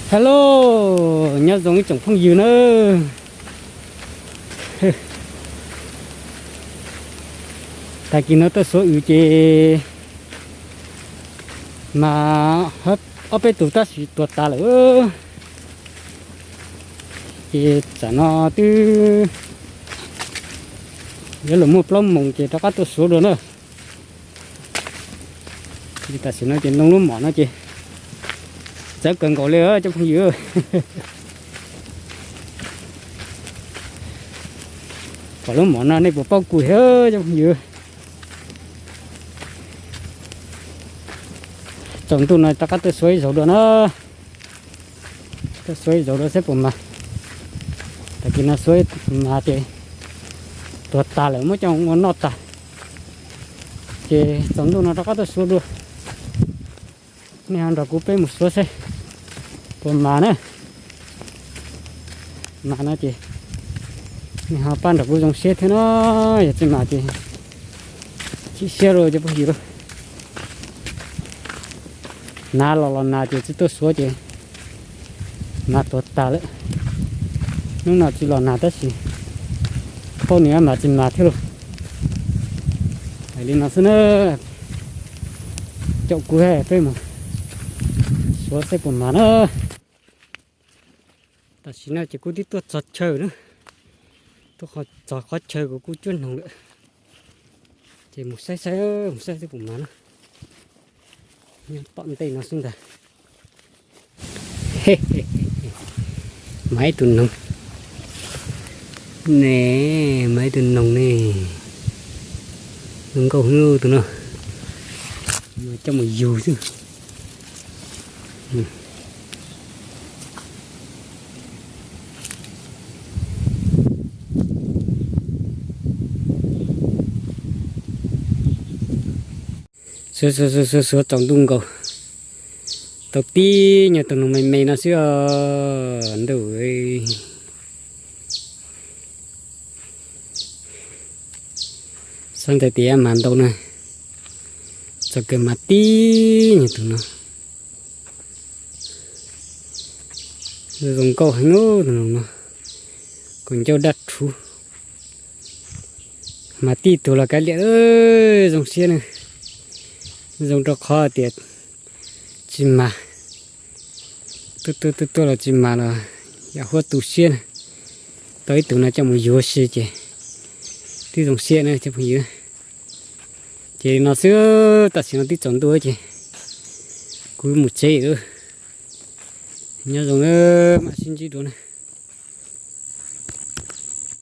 Hello, nyob zoo ib tsoom phooj ywg na. Tag kis no tuaj suav wb ces mas ob peb tug tab sis tuag tas lawm. Ces tsam no twb yuav luag muaj plaub moos ces rov qab tuaj suav dua na. Tam sim no ces ntoo lub mom no ces txawv kawg nkaus li cov phooj ywg. Pom lub mom no nej puas paub kuv thiab cov phooj ywg? Tsaus ntuj no rov qab tuaj suav ib zaug dua na. Tuaj suav ib zaug dua seb puas mas. Tag kis no suav mas ces tuag tas lawm muab coj ua noj tag. Ces tsaus ntuj no rov qab tuaj suav dua. Nej ho nrog kuv peb mus suav seb puas mas na. Mas no ces nej ho pab nrog kuv zoo siab thiab no, yog tsis mas ces chim siab rau cov phooj ywg lauj. Nag los los nag ces tsis tuaj suav ces mas tuag tas lawm. Hnub no tsis los nag tab sis poj niam mas tsis mas thiab lauj. Hais li no xwb na, caum kuv peb mus suav seb puas mas na. Tam sim no ces kuv twb tuaj txog chaw na, tuaj txog qhov chaw kuv kuj cuab noog lawm. Ces mus saib saib, mus saib seb puas mas na. Nyob tom ntej no xwb ntag. Mas ib tug noog ne, mas ib tug noog ne, zoo nkauj heev tus no, coj mus yug xwb. Suav suav suav suav tsaus ntuj nkaus, tau tib nyuag tus noog me me no xwb os ntuj. Xav ntawd tias mas ntau na, txog kiag mas tib nyuag tus no. Zoo nkauj heev tus noog no, kaus ncauj daj rhuv. Mas tib tug los kav liam, zoo siab na. Zoo rau qhov tias tsis mas, tuaj tuaj tuaj los tsis mas los yam huab tu siab na. Tau ib tug no coj mus yuav si ces twb zoo siab na cov phooj ywg. Ces no xwb, tam sim no twb tsaus ntuj ces kuv mus tsev lawm. Nyob zoo na, mam sib ntsib dua na.